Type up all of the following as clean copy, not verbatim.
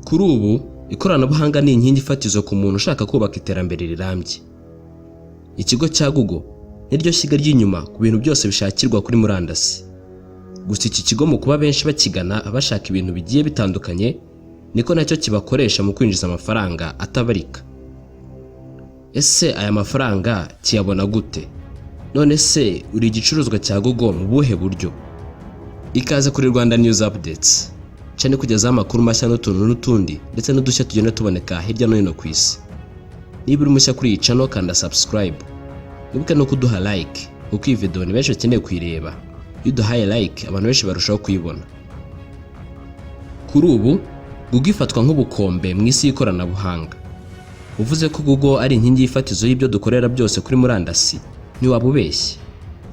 Kuri ubu ikoranabuhanga ni inkingi fatizo ku muntu ushaka kubaka iterambere rirambye. Ikigo cya Google niryo shyiga ry'inyuma ku bintu byose bishakirwa kuri murandasi. Gusa iki kigo, mu kuba benshi bakigana bashaka ibintu bigiye bitandukanye, niko nacyo kibakoresha mu kwinjiza amafaranga atabarika. Ese aya mafaranga kiyabona gute? None se uri igicuruzwa cya Google mu buhe buryo? Ikaze kuri Rwanda News Updates cyane, kugezaho amakuru mashya n'utuntu n'utundi ndetse n'udushya tugenda tuboneka hirya no hino ku isi. Niba uri mushya kuri iyi channel, kanda subscribe, wibuke no kuduha like, kuko iyi video ni benshi bakeneye kuyireba. Iyo uduhaye like, abantu benshi barushaho kuyibona. Kuri ubu Google ifatwa nk'ubukombe mu isi y'ikoranabuhanga. Uvuze ko Google ari inkingi y'ifatizo y'ibyo dukorera byose kuri murandasi, ntiwaba ubeshye,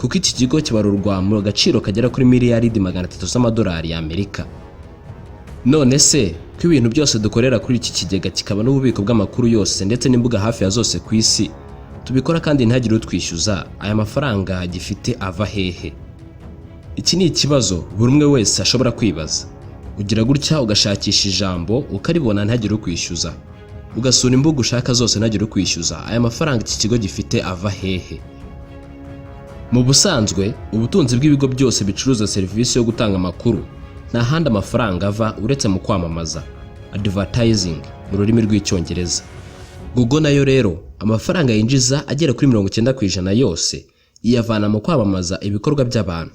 kuko iki kigo kibarurwa mu gaciro kagera kuri miliyaridi 300 z'amadolari y'Amerika. None se ko ibintu byose dukorera kuri iki kigega, kikaba n'ububiko bw'amakuru yose ndetse n'imbuga hafi ya zose ku isi, tubikora kandi ntihagire utwishyuza, aya mafaranga gifite ava hehe? Iki ni ikibazo buri umwe wese ashobora kwibaza. Ugira gutya ugashakisha ijambo ukaribona ntihagire ukwishyuza, ugasura imbuga ushaka zose ntihagire ukwishyuza. Aya mafaranga iki kigo gifite ava hehe? Mu busanzwe, ubutunzi bw'ibigo byose bicuruza serivisi yo gutanga amakuru, nta handi amafaranga ava uretse mu kwamamaza, advertising mu rurimi rw'Icyongereza. Google nayo rero amafaranga yinjiza agera kuri 90% yose iyavana mu kwamamaza ibikorwa by'abantu.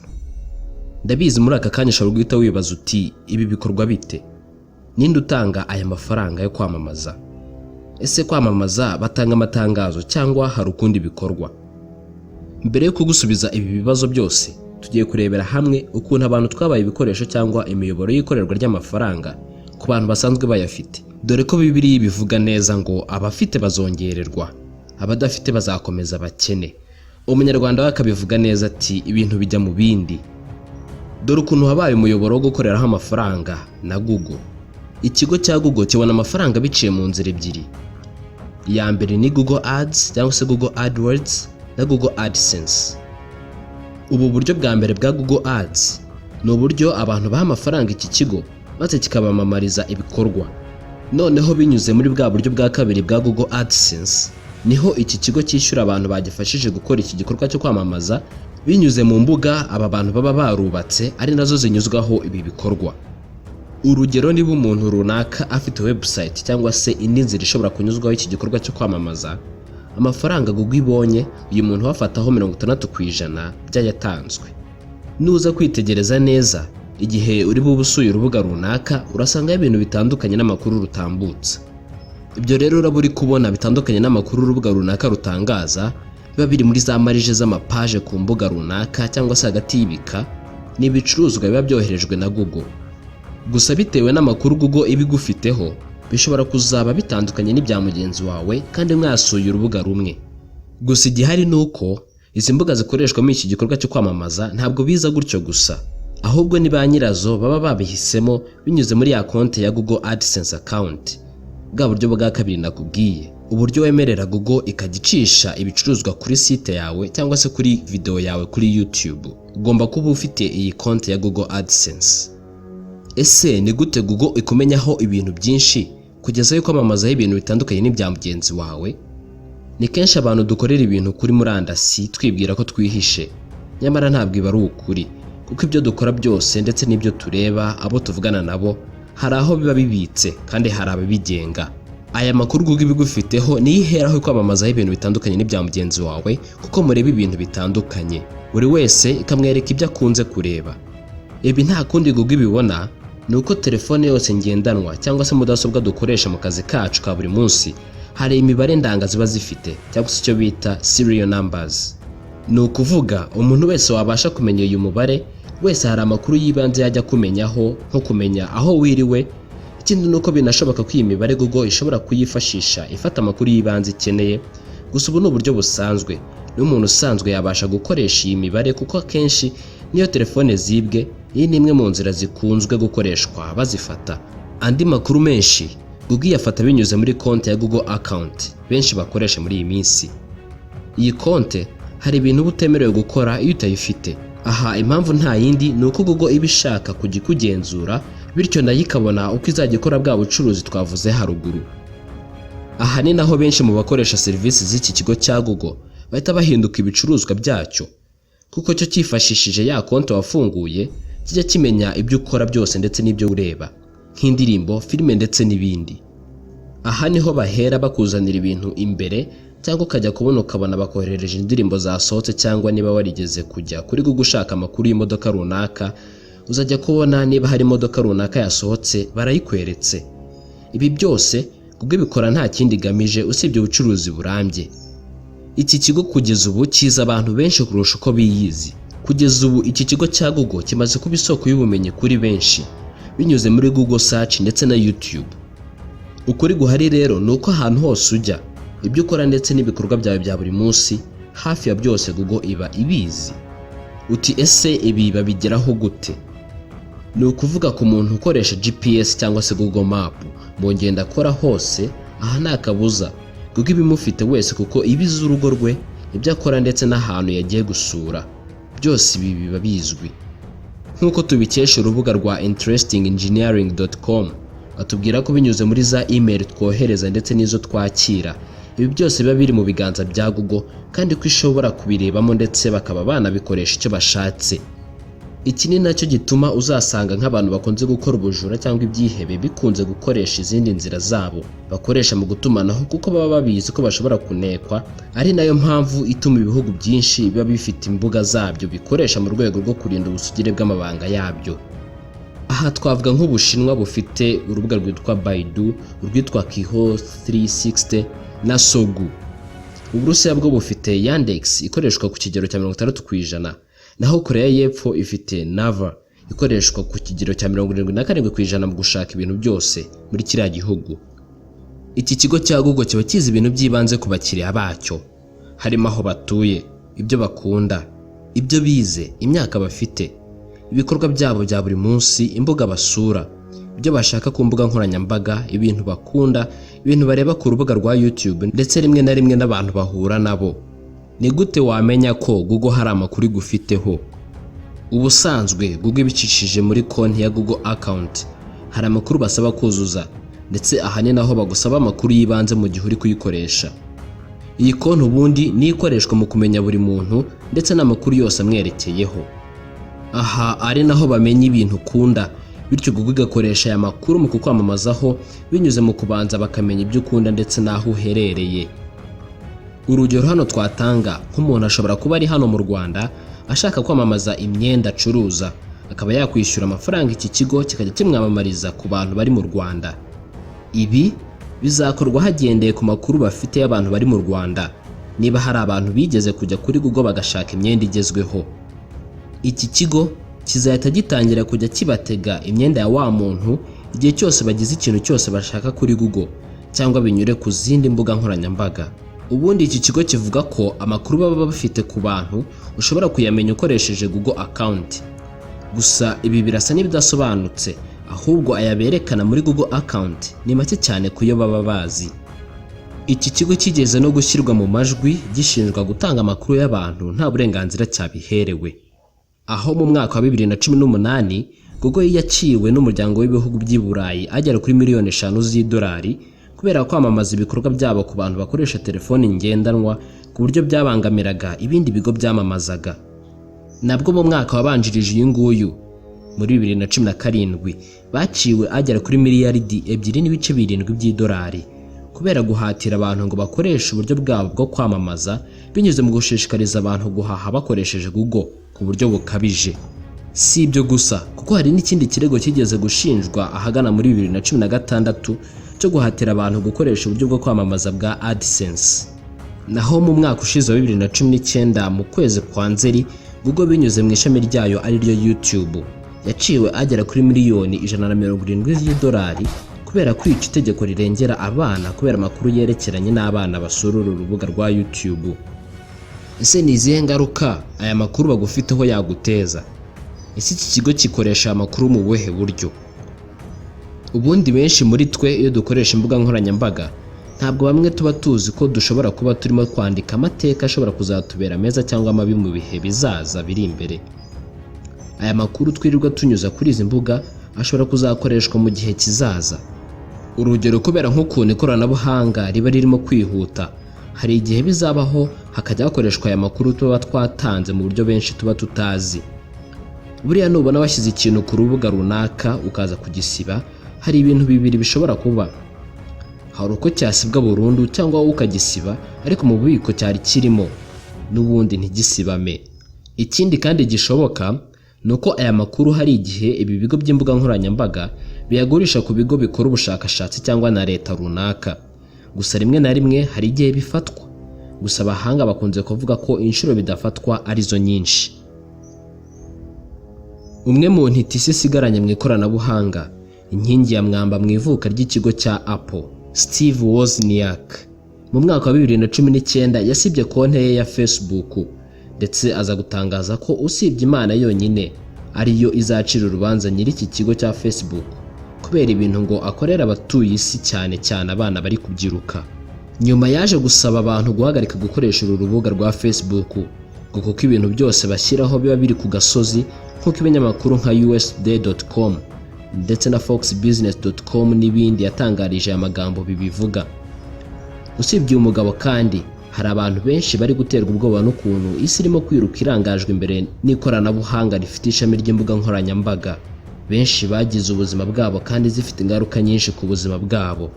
Ndabizi muri aka kanya ushobora guhita wibaza uti: "Ibi bikorwa bite? Ninde utanga aya mafaranga yo kwamamaza? Ese kwamamaza batanga amatangazo cyangwa hari ukundi bikorwa?" Mbere yo kugusubiza ibi bibazo byose, tugiye kurebera hamwe ukuntu abantu twabaye ibikoresho cyangwa imiyoboro y'ikorerwa ry'amafaranga ku bantu basanzwe bayafite, dore ko Bibiliya bivuga neza ngo abafite bazongererwa, abadafite bazakomeza bakene. Umunyarwanda we akabivuga neza ati: "Ibintu bijya mu bindi." Dore ukuntu wabaye umuyoboro wo gukoreraho amafaranga na Google. Ikigo cya Google kibona amafaranga biciye mu nzira ebyiri. Iya mbere ni Google Ads cyangwa se Google AdWords na Google AdSense. Ubu buryo bwa mbere bwa Google Ads ni uburyo abantu baha amafaranga iki kigo maze kikabamamariza ibikorwa. Noneho binyuze muri bwa buryo bwa kabiri bwa Google AdSense, niho iki kigo cyishyura abantu bagifashije gukora iki gikorwa cyo kwamamaza binyuze mu mbuga aba bantu baba barubatse, ari nazo zinyuzwaho ibi bikorwa. Urugero, niba umuntu runaka afite website cyangwa se indi nzira ishobora kunyuzwaho iki gikorwa cyo kwamamaza, amafaranga Google ibonye, uyu muntu wafataho 60% by'ayatanzwe. Nuza kwitegereza neza, igihe uri bube usuye urubuga runaka, urasangaho ibintu bitandukanye n'amakuru rutambutsa. Ibyo rero uraba uri kubona bitandukanye n'amakuru urubuga runaka rutangaza, biba biri muri za marge z'amapaje ku mbuga runaka cyangwa se hagati y'ibika, ni ibicuruzwa biba byoherejwe na Google. Gusa bitewe n'amakuru Google iba igufiteho, bishobora kuzaba bitandukanye n'ibya mugenzi wawe kandi mwasuye urubuga rumwe. Gusa igihari ni uko izi mbuga zikoreshwa muri iki gikorwa cyo kwamamaza ntabwo biza gutyo gusa, ahubwo ni ba nyirazo baba babihisemo binyuze muri ya konti ya Google AdSense account, bwa buryo bwa kabiri nakubwiye, uburyo wemerera Google ikajya icisha ibicuruzwa kuri site yawe cyangwa se kuri video yawe kuri YouTube. Ugomba kuba ufite iyi konti ya Google AdSense. Ese ni gute Google ikumenyaho ibintu byinshi kugeza yo kwamamazaho ibintu bitandukanye n'ibya mugenzi wawe? Ni kenshi abantu dukorera ibintu kuri murandasi twibwira ko twihishe, nyamara ntabwo iba ari ukuri, kuko ibyo dukora byose ndetse n'ibyo tureba, abo tuvugana nabo, hari aho biba bibitse kandi hari ababigenga. Aya makuru Google ibigufiteho niyo iheraho kwamamazaho ibintu bitandukanye n'ibya mugenzi wawe, kuko mureba ibintu bitandukanye, buri wese ikamwereka ibyo akunze kureba. Ibi nta kundi Google ibibona, ni uko telefone yose ngendanwa cyangwa se mudasobwa dukoresha mu kazi kacu ka buri munsi, hari imibare ndanga ziba zifite cyangwa se icyo bita serial numbers. Ni ukuvuga umuntu wese wabasha kumenya uyu mubare wese, hari amakuru y'ibanze yajya akumenyaho, nko kumenya aho wiriwe. Ikindi ni uko binashoboka ko iyi mibare Google ishobora kuyifashisha ifata amakuru y'ibanze ikeneye. Gusa ubu ni uburyo busanzwe, n'umuntu usanzwe yabasha gukoresha iyi mibare, kuko akenshi niyo telefone zibwe, iyi ni imwe mu nzira zikunzwe gukoreshwa bazifata. Andi makuru menshi Google iyafata binyuze muri konti ya Google account benshi bakoresha muri iyi minsi. Iyi konti hari ibintu uba utemerewe gukora iyo utayifite. Aha impamvu nta yindi, ni uko Google iba ishaka kujya ikugenzura Bityo nayo ikabona uko izajya ikora bwa bucuruzi twavuze haruguru. Aha ni naho benshi mu bakoresha serivisi z'iki kigo cya Google bahita bahinduka ibicuruzwa byacyo, kuko cyo cyifashishije ya konti wafunguye kijya kimenya ibyo ukora byose ndetse n'ibyo ureba, nk'indirimbo, filime ndetse n'ibindi. Aha niho bahera bakuzanira ibintu imbere, cyangwa ukajya kubona ukabona bakoherereje indirimbo zasohotse, cyangwa niba warigeze kujya kuri Google ushaka amakuru y'imodoka runaka, uzajya kubona niba hari imodoka runaka yasohotse barayikweretse. Ibi byose Google ibikora nta kindi igamije usibye ubucuruzi burambye. Iki kigo kugeza ubu kizi abantu benshi kurusha uko biyizi. Kugeza ubu iki kigo cya Google kimaze kuba isoko y'ubumenyi kuri benshi binyuze muri Google Search ndetse na YouTube. Ukuri guhari rero ni uko ahantu hose ujya, ibyo ukora ndetse n'ibikorwa byawe bya buri munsi, hafi ya byose Google iba ibizi. Uti: "Ese ibi babigeraho gute?" Ni ukuvuga ku muntu ukoresha GPS cyangwa se Google Map mu ngendo akora hose, aha nta kabuza Google ibimufite wese, kuko iba izi urugo rwe, ibyo akora ndetse n'ahantu yagiye gusura. Byose ibi biba bizwi nk'uko tubikesha urubuga rwa interestingengineering.com. Batubwira ko binyuze muri za email twohereza ndetse n'izo twakira, ibi byose biba biri mu biganza bya Google, kandi ko ishobora kubirebamo ndetse bakaba banabikoresha icyo bashatse. Iki ni nacyo gituma uzasanga nk'abantu bakunze gukora ubujura cyangwa ibyihebe bikunze gukoresha izindi nzira zabo bakoresha mu gutumanaho, kuko baba babizi ko bashobora kunekwa. Ari nayo mpamvu ituma ibihugu byinshi biba bifite imbuga zabyo bikoresha mu rwego rwo kurinda ubusugire bw'amabanga yabyo. Aha twavuga nk'Ubushinwa bufite urubuga rwitwa Baidu, urwitwa Qihoo 360 na Sogou. Uburusiya bwo bufite Yandex ikoreshwa ku kigero cya 60%, naho Koreya y'Epfo ifite Naver ikoreshwa ku kigero cya 77% mu gushaka ibintu byose muri kiriya gihugu. Iki kigo cya Google kiba kizi ibintu by'ibanze ku bakiriya bacyo, harimo aho batuye, ibyo bakunda, ibyo bize, imyaka bafite, ibikorwa byabo bya buri munsi, imbuga basura, ibyo bashaka ku mbuga nkoranyambaga, ibintu bakunda, ibintu bareba ku rubuga rwa YouTube, ndetse rimwe na rimwe n'abantu bahura nabo. Ni gute wamenya ko Google hari amakuru igufiteho? Ubusanzwe Google ibicishije muri konti ya Google account, hari amakuru basaba kuzuza, ndetse aha ni naho bagusaba amakuru y'ibanze mu gihe uri kuyikoresha. Iyi konti ubundi niyo ikoreshwa mu kumenya buri muntu ndetse n'amakuru yose amwerekeyeho. Aha ari naho bamenya ibintu ukunda, bityo Google igakoresha aya makuru mu kukwamamazaho binyuze mu kubanza bakamenya ibyo ukunda ndetse n'aho uherereye. Urugero hano twatanga, nk'umuntu ashobora kuba ari hano mu Rwanda ashaka kwamamaza imyenda acuruza, akaba yakwishyura amafaranga iki kigo kikajya kimwamamariza ku bantu bari mu Rwanda. Ibi bizakorwa hagendeye ku makuru bafite y'abantu bari mu Rwanda. Niba hari abantu bigeze kujya kuri Google bagashaka imyenda igezweho, iki kigo kizahita gitangira kujya kibatega imyenda ya wa muntu igihe cyose bagize ikintu cyose bashaka kuri Google, cyangwa binyure ku zindi mbuga nkoranyambaga. Ubundi iki kigo kivuga ko amakuru baba bafite ku bantu ushobora kuyamenya ukoresheje Google account. Gusa ibi birasa n'ibidasobanutse, ahubwo aya berekana muri Google account ni make cyane ku yo baba bazi. Iki kigo kigeze no gushyirwa mu majwi gishinjwa gutanga amakuru y'abantu nta burenganzira cyabiherewe, aho mu mwaka wa 2018 Google yaciwe n'umuryango w'ibihugu by'i Burayi agera kuri miliyoni 5 z'idolari kubera kwamamaza ibikorwa byabo ku bantu bakoresha telefoni ngendanwa ku buryo byabangamiraga ibindi bigo byamamazaga. Nabwo mu mwaka wabanjirije uyu nguyu, muri 2017, baciwe agera kuri miliyaridi 2.7 by'idolari kubera guhatira abantu ngo bakoreshe uburyo bwabo bwo kwamamaza binyuze mu gushishikariza abantu guhaha bakoresheje Google ku buryo bukabije. Si ibyo gusa, kuko hari n'ikindi kirego kigeze gushinjwa ahagana muri 2016 cyo guhatira abantu gukoresha uburyo bwo kwamamaza bwa AdSense. Naho mu mwaka ushize wa 2019, mu kwezi kwa Nzeri, Google binyuze mu ishami ryayo ari ryo YouTube yaciwe agera kuri miliyoni 170 z'idolari kubera kwica itegeko rirengera abana, kubera amakuru yerekeranye n'abana basura uru rubuga rwa YouTube. Ese ni izihe ngaruka aya makuru bagufiteho yaguteza? Ese iki kigo gikoresha aya makuru mu buhe buryo? Ubundi benshi muri twe iyo dukoresha imbuga nkoranyambaga, ntabwo bamwe tuba tuzi ko dushobora kuba turimo kwandika amateka ashobora kuzatubera meza cyangwa mabi mu bihe bizaza biri imbere. Aya makuru twirirwa tunyuza kuri izi mbuga ashobora kuzakoreshwa mu gihe kizaza. Urugero, kubera nk'ukuntu ikoranabuhanga riba ririmo kwihuta, hari igihe bizabaho hakajya hakoreshwa aya makuru tuba twatanze mu buryo benshi tuba tutazi. Buriya nubona washyize ikintu ku rubuga runaka ukaza kugisiba, hari ibintu bibiri bishobora kuba: hari uko cyasibwa burundu, cyangwa wowe ukagisiba ariko mu bubiko cyari kirimo n'ubundi ntigisibame. Ikindi kandi gishoboka ni uko aya makuru hari igihe ibi bigo by'imbuga nkoranyambaga biyagurisha ku bigo bikora ubushakashatsi cyangwa na leta runaka. Gusa rimwe na rimwe hari igihe bifatwa. Gusa abahanga bakunze kuvuga ko inshuro bidafatwa arizo nyinshi. Umwe mu ntiti isi isigaranye mu ikoranabuhanga, inkingi ya mwamba mu ivuka ry'ikigo cya Apple, Steve Wozniak, mu mwaka wa 2019 yasibye konti ye ya Facebook, ndetse aza gutangaza ko usibye Imana yonyine ariyo izacira urubanza nyiri iki kigo cya Facebook kubera ibintu ngo akorera abatuye isi, cyane cyane abana bari kubyiruka. Nyuma yaje gusaba abantu guhagarika gukoresha uru rubuga rwa Facebook, ngo kuko ibintu byose bashyiraho biba biri ku gasozi, nk'uko ibinyamakuru nka UStoday.com ndetse na FoxBusiness.com n'ibindi yatangarije aya magambo bibivuga. Usibye uyu mugabo kandi, hari abantu benshi bari guterwa ubwoba n'ukuntu isi irimo kwiruka irangajwe imbere n'ikoranabuhanga rifite ishami ry'imbuga nkoranyambaga. Benshi bagize ubuzima bwabo kandi zifite ingaruka nyinshi ku buzima bwabo.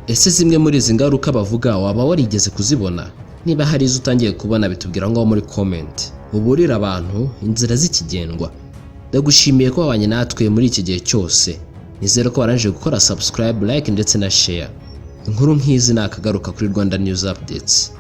Ese zimwe muri izi ngaruka bavuga waba warigeze kuzibona? Niba hari izo utangiye kubona, bitubwira ngaho muri comment, uburire abantu inzira z'ikigendwa. Ndagushimiye ko wabanye natwe muri iki gihe cyose. Nizere ko warangije gukora subscribe, like ndetse na share. Inkuru nk'izi ni akagaruka kuri Rwanda News Updates.